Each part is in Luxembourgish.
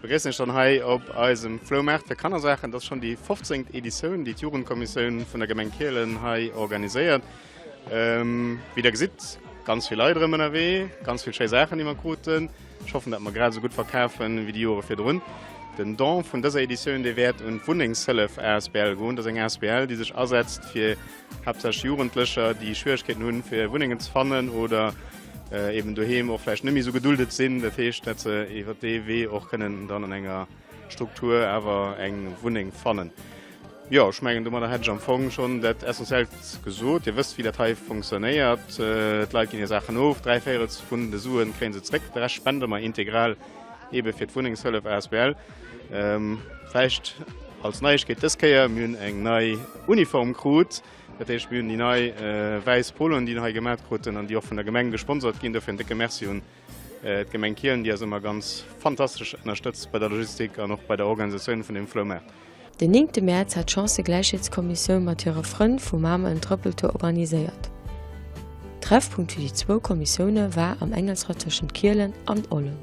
Begréissen iech dann hei op eisem Floumaart fir Kannersaachen. Dat ass schonn déi 15. Editioun, déi d'Jugendkommissioun vun der Gemeng Kielen hei organiséiert. Wéi der gesitt, ganz vill Leit erëm ënnerwee, ganz vill schéi Saachen, déi mer kruten. Ech hoffen, datt mer grad esou gutt verkafen wéi déi Jore virdrun. Den Don vun dëser Editioun, dee wäert un d'Wunnengshëllef asbl goen. Dat ass eng asbl, déi sech asetzt fir haaptsächlech Jugendlecher, déi Schwieregkeeten hunn, fir Wunnengen ze fannen oder eben doheem och vläicht net méi esou geduldet sinn. Dat heescht, datt se iwwer dee Wee och kënnen dann an enger Struktur awer eng Wunneng fannen. Jo, ech mengen, domadder hätt ech am Fong schonn dat Essentiellt gesot. Dir wësst, wéi dat hei funktionéiert. D'Leit ginn hir Saachen of, dräivéierels vun de Sue kréie se zréck, de Rescht spende mer integral eebe fir d'Wunnengshëllef asbl. Vläicht als Neiegkeet dës Kéier, Mir hunn eng nei Uniform krut. Dat heescht, mir hunn déi nei wäiss Poloen, déi hei gemat kruten an déi och vun der Gemeng gesponsert ginn. Dofir en décke Merci un d'Gemeng Kielen, déi eis ëmmer ganz fantastesch ënnerstëtzt bei der Logistik an och bei der Organisatioun vun deem Floumaart. Den néngte Mäerz hat d'Chancëgläichheetskommissioun mat hire Frënn vu Mamer en Trëppeltour organiséiert. Treffpunkt fir déi zwou Kommissioune war am Engelsratt tëschent Kielen an Ollem.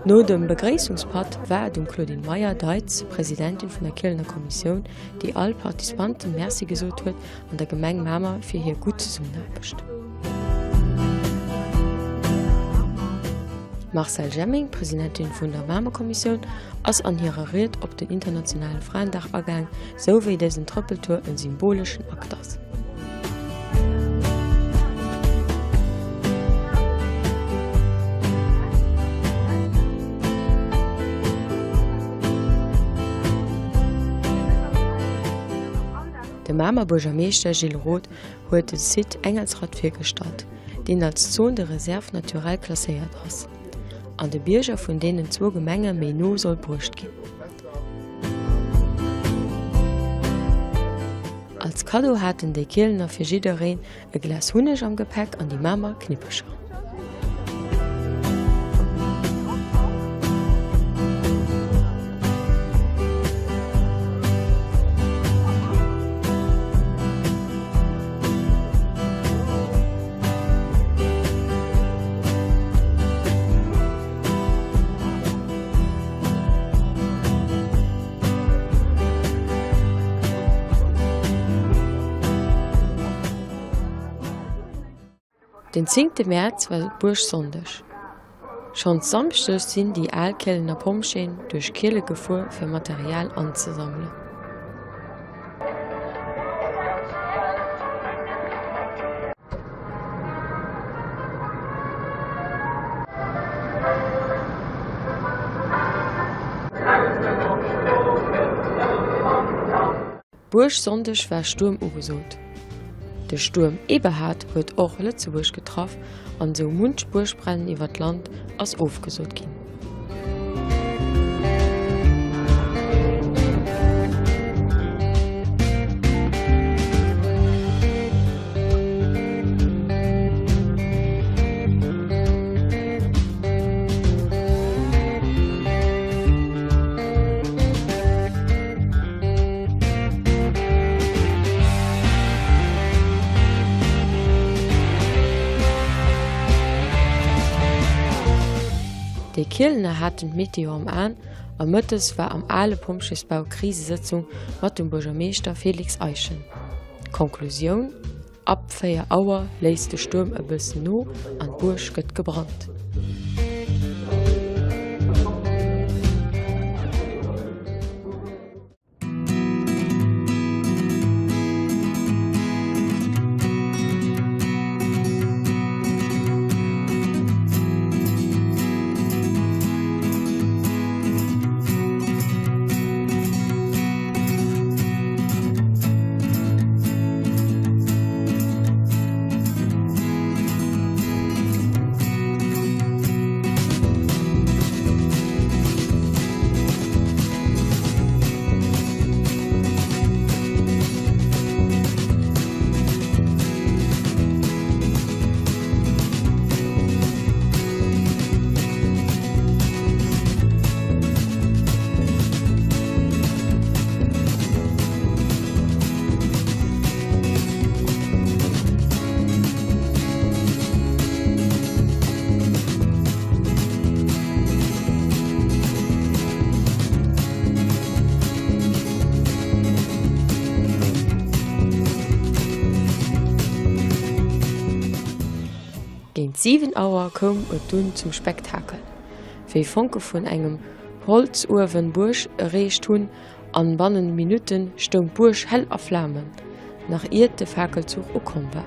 No dem Begréissungspatt war et um Claudine Meyer-Deitz, Presidentin vun der Kielener Kommissioun, déi all Participanten Merci gesot huet an der Gemeng Mamer fir hir gutt Zesummenaarbecht. D'Marcelle Jemming, Presidentin vun der Mamer Kommissioun, ass an hirer Ried op den internationale Fraendag agaang, sou wéi dësen Trëppeltour en symboleschen Akt ass. De Mamer Buergermeeschter Gilles Roth huet de Site Engelsratt virgestallt, deen als Zone de réserve naturelle klasséiert ass, an de Bierger vun deenen zwou Gemenge méi no soll bruecht ginn. Als Kaddo haten déi Kielener fir jiddereen e Glas Hunneg am Gepäck an déi Mamer Knippercher. Den zéngte Mäerz war Buergsonndeg. Schonns Samschdes sinn déi al Kielener Pompjeeën duerch Kiele gefuer fir Material anzesammelen. Buergsonndeg war Stuerm ugesot. De Stuerm Eberhard huet och Lëtzebuerg getraff an sou munch Buergbrennen iwwer d'Land ass ofgesot ginn. Déi Kielener haten d'Meteo am An a mëttes war am ale Pompjeesbau Krisesëtzung mat dem Buergermeeschter Félix Eischen. Konklusioun, Ab 4 Auer léisst de Stuerm e bëssen no an d'Buerg gëtt gebrannt. Géint 7 Auer koum et dunn zum Spektakel, wéi Fonke vun engem Holzuewen d'Buerg ereecht hunn an bannen Minutten stoung d'Buerg hell a Flamen, nach iert de Fakelzuch ukomm war.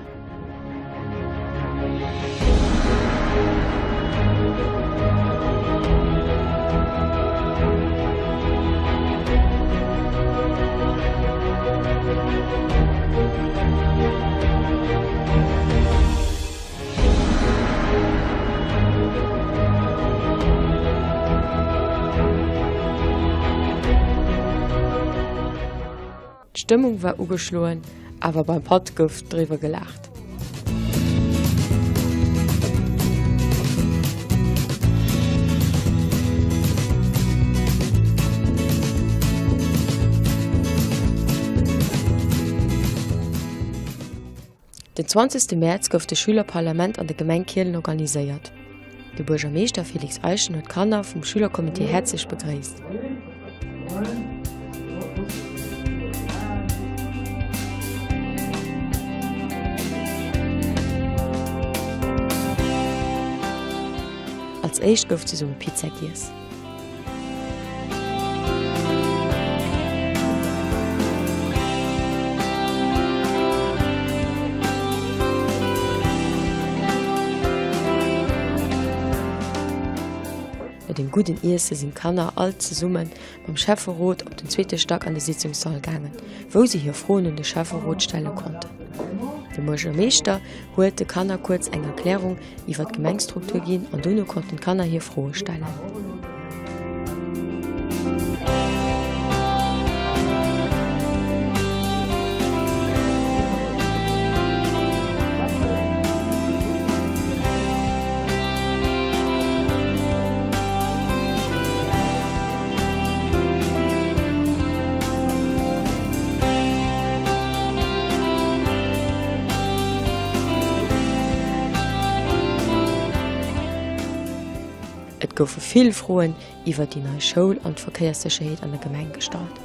D'Stëmmung war ugeschloen, awer beim Patt gouf driwwer gelaacht. Den 20 Mäerz gouf de Schülerparlament an der Gemeng Kielen organiséiert. De Buergermeeschter Félix Eischen huet d'Kanner vum Schülercomité häerzlech begréisst. Als éischt gouf zesumme Pizza giess. No dem gudden Iesse sinn d'Kanner all zesumme mam Schäfferot op den zweete Stack an de Sitzungssall gaangen, wou se hir Froen un de Schäfferot stelle konnten. De Buergermeeschter huet de Kanner kuerz eng Erklärung iwwer d'Gemengstruktur ginn an dono konnten d'Kanner hir Froe stellen. Et goufe vill Froen iwwer déi nei Schoul an d'Verkéierssécherheet an der Gemeng gestallt.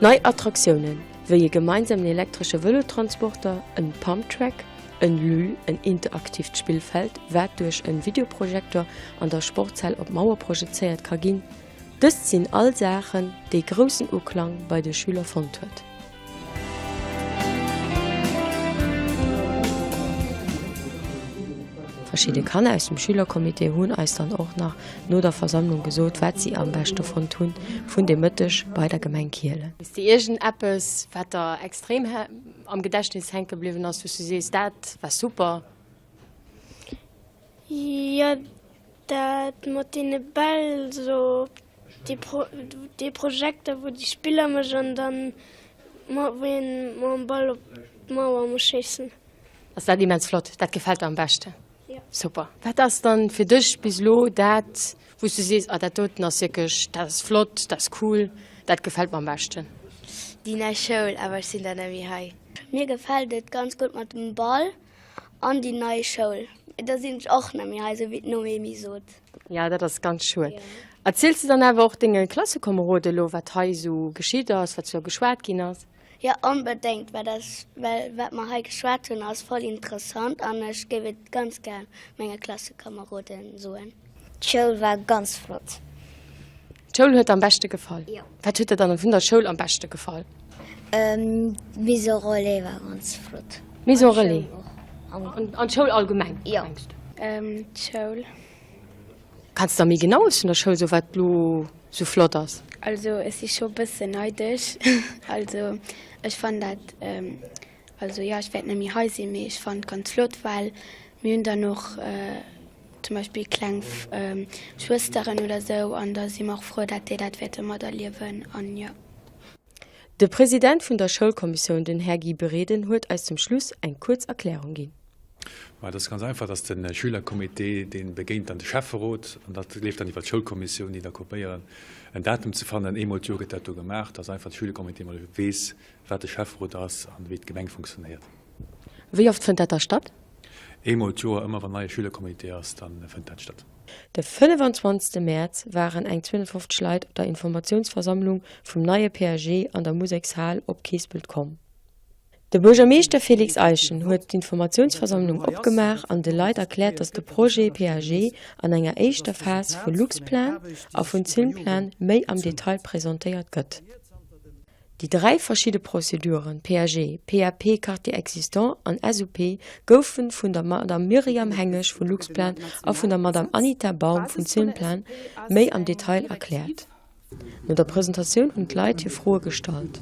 Nei Attraktiounen, wéi e gemeinsamen elektresche Vëlotransporter, en Pumptrack, en Lull, en interaktiivt Spillfeld, wat duerch en Videoprojektor an der Sportshal op d'Mauer projezéiert ka ginn, dëst sinn all Saachen, déi groussen Uklang bei de Schüler fonnt huet. Verschidde Kanner aus dem Schülercomité hunn eis dann och nach no der Versammlung gesot, wat si am beschte fonnt hunn vun dem Mëtteg bei der Gemeng Kielen. Hues de iergend eppes, wat der extrem am Gedächtnis hänke bliwwen ass, wou s du sees, dat war super? Jo, dat mat deene Bäll, sou dee Projekter, wou déi Spiller mécht an dann wou een mam Ball op d'Mauer muss schéissen. Ass dat immens flott, dat gefält der am beschten? Jo. Super. Wat ass dann fir dech bis elo dat, wou s du sees, ah dat doten ass wierklech, dat ass flott, dat ass cool, dat gefält mer am beschten? Déi nei Schoul, awer ech sinn dann net méi hei. Mir gefält et ganz gutt mat dem Ball an déi nei Schoul. Mee da sinn ech och net méi hei, esou wéi d'Noémie sot. Ja, dat ass ganz schued. Erziels de dann awer och denge Klassekomeroden elo, wat hei esou geschitt ass, wat esou geschwat ginn ass? Jo, onbedéngt, well dat, well wat mer hei geschwat hunn, ass voll interessant an ech géif et ganz gär menge Klassekomeroden soen. D'Schoul war ganz flott. D'Schoul huet der am beschte gefall? Jo. Wat huet der dann vun der Schoul am beschte gefall? D'Maison relais war ganz flott. D'Maison relais? An d'Schoul allgemeng? Jo. D'Schoul. Kanns de der méi genaues vun der Schoul soen, wat lo sou flott ass? Also ech si scho bëssen neidesch. Also ech fannen dat, also jo ech wäert net méi hei sinn, mee ech fannen et ganz flott, well mir hunn dann och zum Beispill kleng Schwësteren oder sou an da si mer och frou, dat déi dat wäerte materliewen an jo. De President vun der Schoulkommissioun, den Här Guy Bereden, huet eis zum Schluss eng kuerz Erklärung ginn. Ma et ass ganz einfach, dass de Schülercomité, dee begéint dann de Schäfferot an dat leeft dann iwwer d'Schoulkommissioun, déi da probéieren en Datum ze fannen. Eemol d'Joer gëtt dat do gemaach, dass einfach de Schülercomité mol weess, wat de Schäfferot ass an wéi d'Gemeng funktionéiert. Wéi oft fënnt dat da statt? Eemol d'Joer, ëmmer wann neie Schülercomité ass, da fënnt dat statt. De 25 Mäerz waren eng 250 Leit op der Informatiounsversammlung vum neie PAG an der Musekshal op Keespelt komm. De Buergermeeschter Félix Eischen huet d'Informatiounsversammlung opgemaach an de Leit erkläert, datt de Projet PAG an enger éischter Phas vu Luxplan a vun Zilmplan méi am Detail presentéiert gëtt. Déi 3 verschidde Prozeduren, PAG, PAP Quartier existant an SUP, goufe vun der Madame Myriam Hengesch vu Luxplan a vun der Madame Anita Baum vun Zilmplan méi am Detail erkläert. No der Presentatioun hunn d'Leit hir Froe gestallt.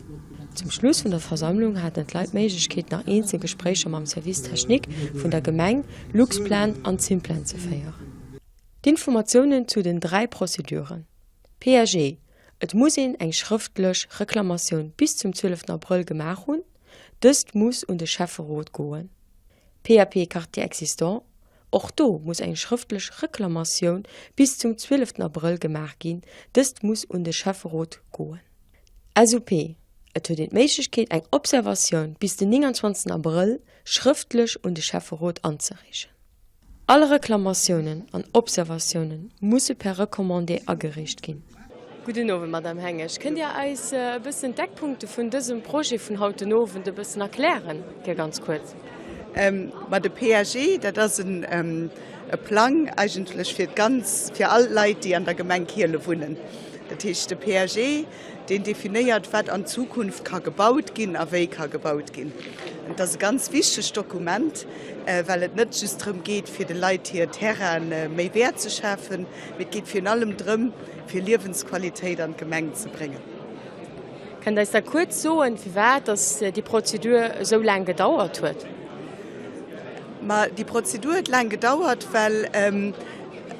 Zum Schluss vun der Versammlung haten d'Leit d'Méiglechkeet nach eenzel Gespréicher mam Service Technique vun der Gemeng, Luxplan an Zimplan ze féieren. D'Informatiounen zu den 3 Prozeduren, PAG, Et muss een eng schrëftlech Reklamatioun bis zum 12 Abrëll gemaach hunn, dëst muss un de Schäfferot goen. PAP Quartier existant, Och do muss eng schrëftlech Reklamatioun bis zum 12 Abrëll gemaach ginn, dëst muss un de Schäfferot goen. SUP, Et huet een d'Méiglechkeet eng Observatioun bis den 29 Abrëll schrëftlech un de Schäfferot anzereechen. All Reklamatiounen an Observatioune musse per Recommandé agereecht ginn. Gudden Owend, Madame Hengesch. Kënnt Dir eis e bëssen d'Eckpunkte vun dësem Projet vun haut den Owend e bëssen erklären, fir ganz kuerz? Ma de PAG, dat ass e Plang eigentlech fir d'ganz, fir all d'Leit, déi an der Gemeng Kiele wunnen. Dat heescht, de PAG, deen definéiert, wat an Zukunft ka gebaut ginn a wéi ka gebaut ginn. Et ass e ganz wichtegt Dokument, well et net just drëm geet, fir de Leit hir Terraine méi wäert ze schafen, mee et geet virun allem drëm, fir Liewensqualitéit an d'Gemeng ze bréngen. Kënnt Der eis da kuerz soen, firwat dass déi Prozedur esou laang gedauert huet? Ma déi Prozedur huet laang gedauert, well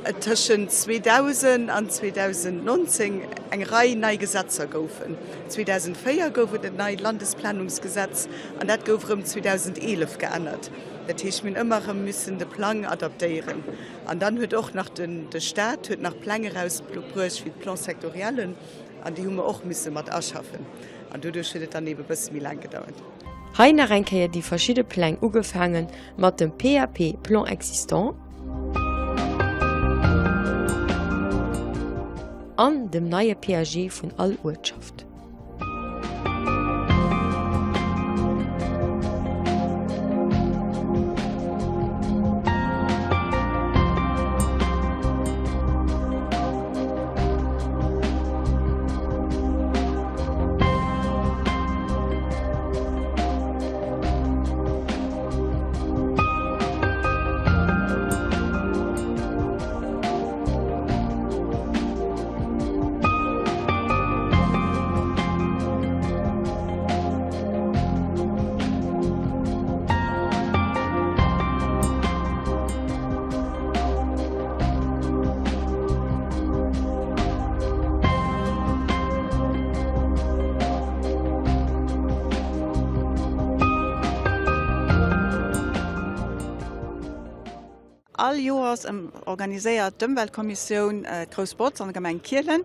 et tëschent 2000 an 2019 eng Rei nei Gesetzer goufen. 2004 gouf et en neit Landesplanungsgesetz an dat gouf erëm 2011 geännert. Dat heescht, mir hunn ëmmer erëm missen de Plang adaptéieren. An dann huet och nach den, de Staat huet nach Pläng erausbruecht wéi d'Plans-sectoriellen an déi hu mer och misse mat aschaffen. An doduerch huet et dann eebe bësse méi laang gedauert. Hei nach eng Kéier déi verschidde Pläng, ugefaange mat dem PAP, Plan existant, an dem neie PAG vun all Uertschaft. All Joers organiséiert d'Ëmweltkommissioun d'Grouss Botz an der Gemeng Kielen,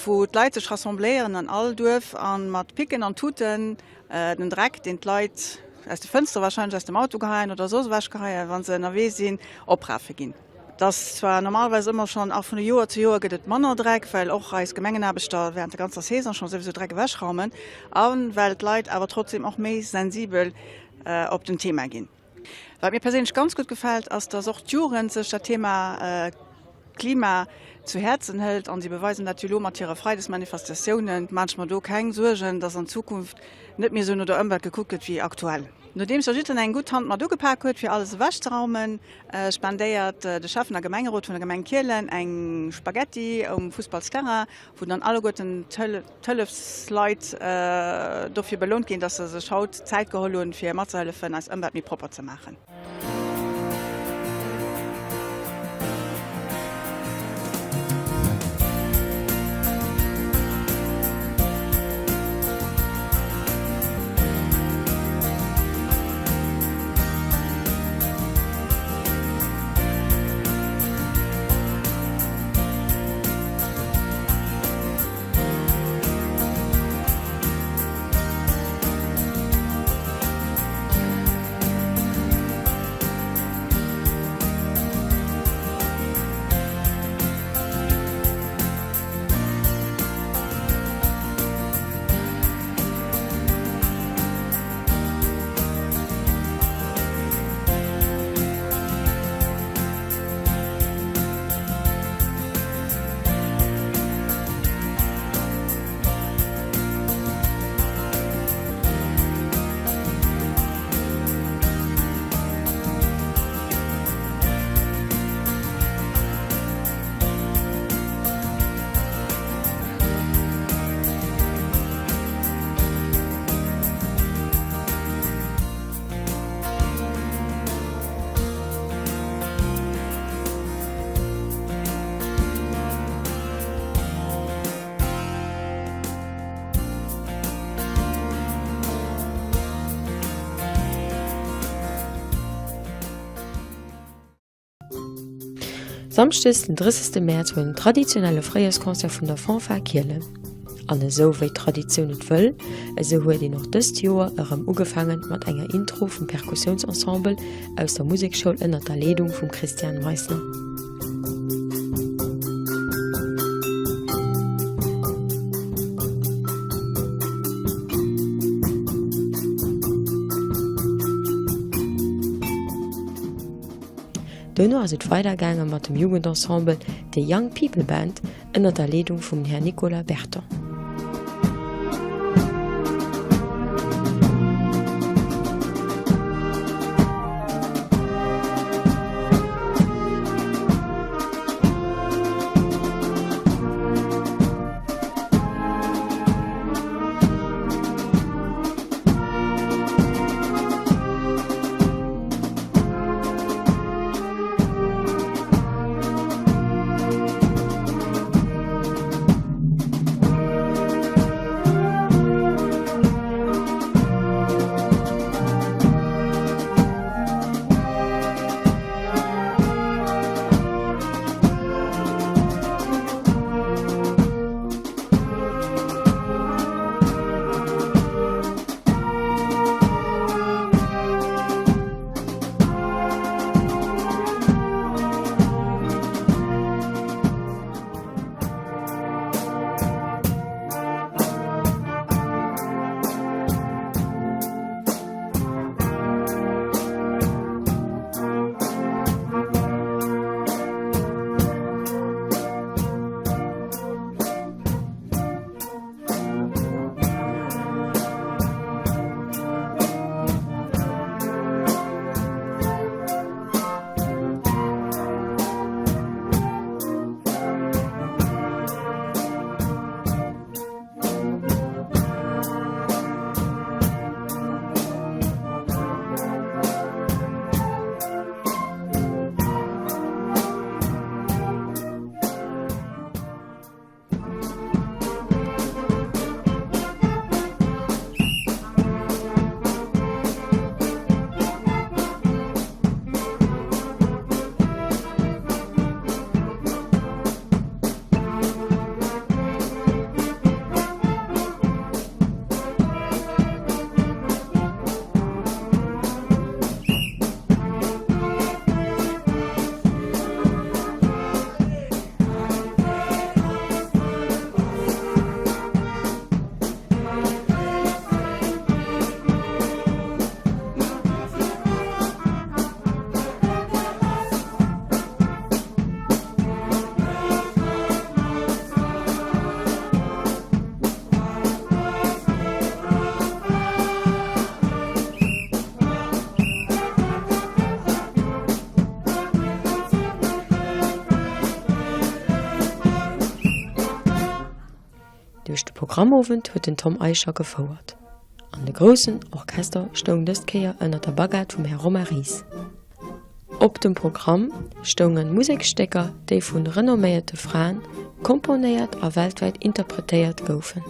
wou d'Leit sech rassembléieren an all Duerf a mat Picken an Tuten den Dreck, deen d'Leit aus de Fënstere warscheinlech aus dem Auto geheien oder soss ewech geheien, wa se ënnerwee sinn, oprafe ginn. Et ass zwar normalerweis ëmmer schonn, a vun Joer zu Joer gëtt et manner Dreck, well och eis Gemengenaarbechter während der ganzer Saison schonn souwisou Dreck ewechraumen a well d'Leit awer trotzdem och méi sensibel op den Thema ginn. Wat mir perséinlech ganz gutt gefält, ass, dass och d'Jugend sech dat Thema Klima zu Häerzen hëlt an si beweisen dat jo elo mat hire Freidesmanifestatiounen. Maache ech mer do keng Suergen, dass an Zukunft net méi esou no der Ëmwelt gekuckt gëtt wéi aktuell. Nodeems da jiddwereen eng gutt Hand mat ugepak huet, fir alles ewechzeraumen, spendéiert de Schäffen a Gemengerot vun der Gemeng Kielen eng Spaghetti um Fussballsterrain, wou dann alleguerten d'Hëllefsleit dofir belount ginn, dass se sech haut Zäit geholl hunn, fir matzehëllefen, eis Ëmwelt méi propper ze maachen. Samschdes den 30. Mäerz war den traditionelle Fréijorsconcert vun der Fanfare Kielen. An esou wéi d'Traditioun et wëll, esou huet een och dëst Joer erëm ugefaangen mat enger Intro vum Perkussiounsensemble aus der Musekschoul ënnert der Leedung vum Christian Meissner. Duerno ass et weider gaange mat dem Jugendensemble The Young People Band ënner der Leedung vum Här Nicolas Berton. Duerch de Programmowend huet den Tom Eicher gefouert an de groussen Orchester stoung dëst Kéier ënner der Baguette vum Här Romain Ries. Op dem Programm stounge Museksstécker, déi vu renomméierte Fraen komponéiert a weltwäit interpretéiert goufen.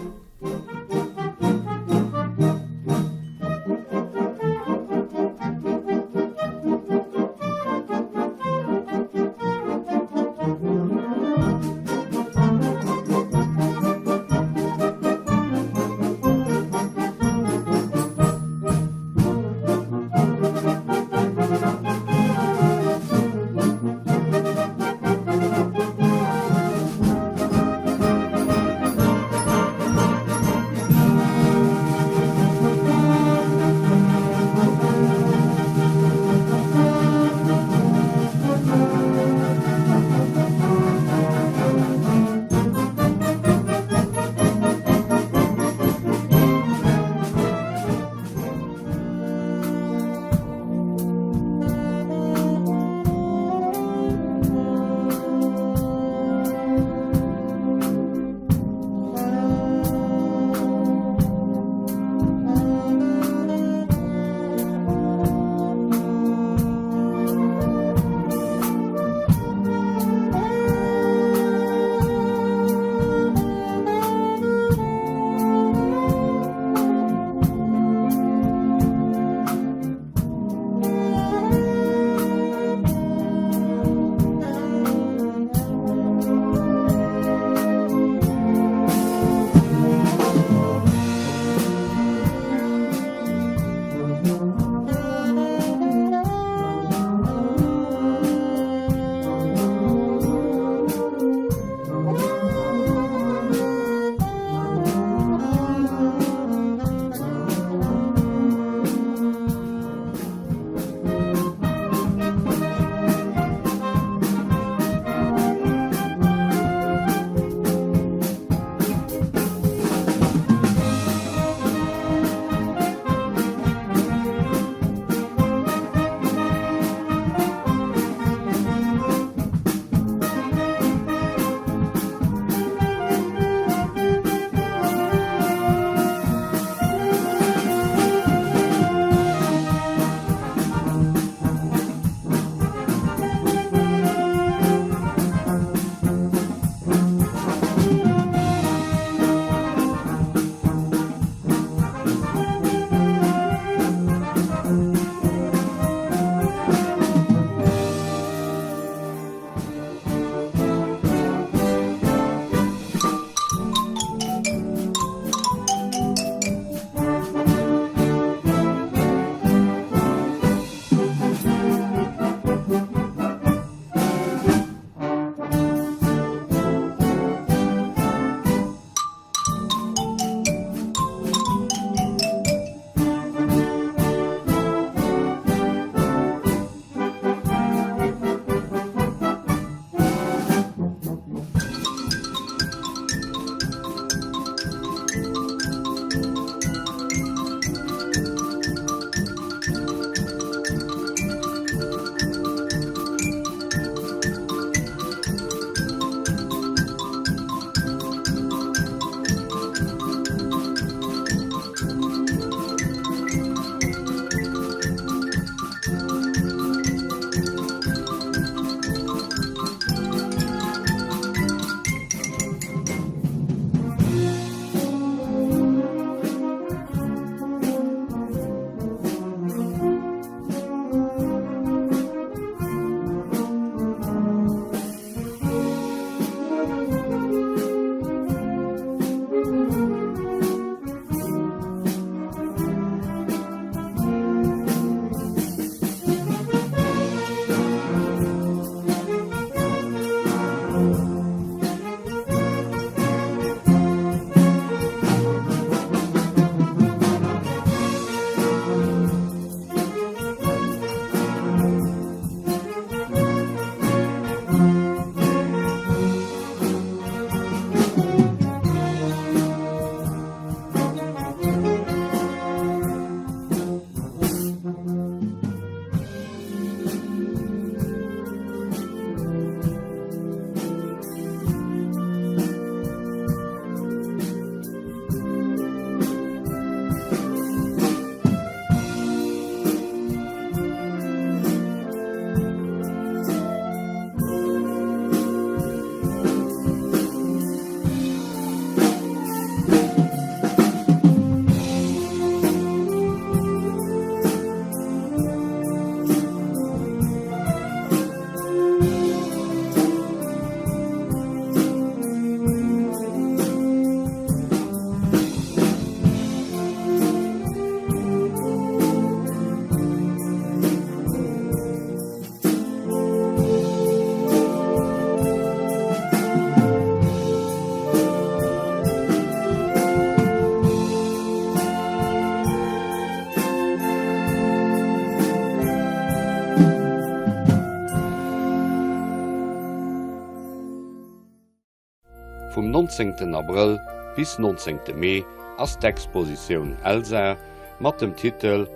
19 Abrëll bis 19 Mee ass d'Expositioun Elsa mat dem Titel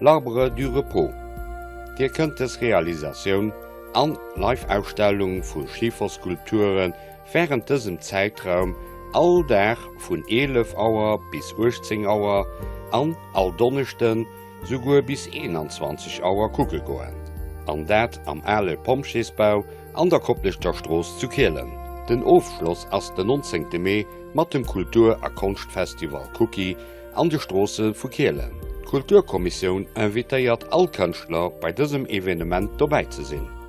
L'arbre du repos. Dir kënnt dës Realisatioun an Live-Ausstellung vu Schiferskulpture wärend dësem Zäitraum all Dag vun 11 Auer bis 18 Auer an all Donneschden souguer bis 21 Auer kucke goen. An dat am ale Pompjeesbau an der Kopleschter Strooss zu Kielen. Den Ofschloss ass den 19 Mee mat dem Kultur a Konschtfestival Cookie an de Stroosse vu Kielen. D'Kulturkommissioun invitéiert all Kënschtler bei dësem Evenement dobäi ze sinn.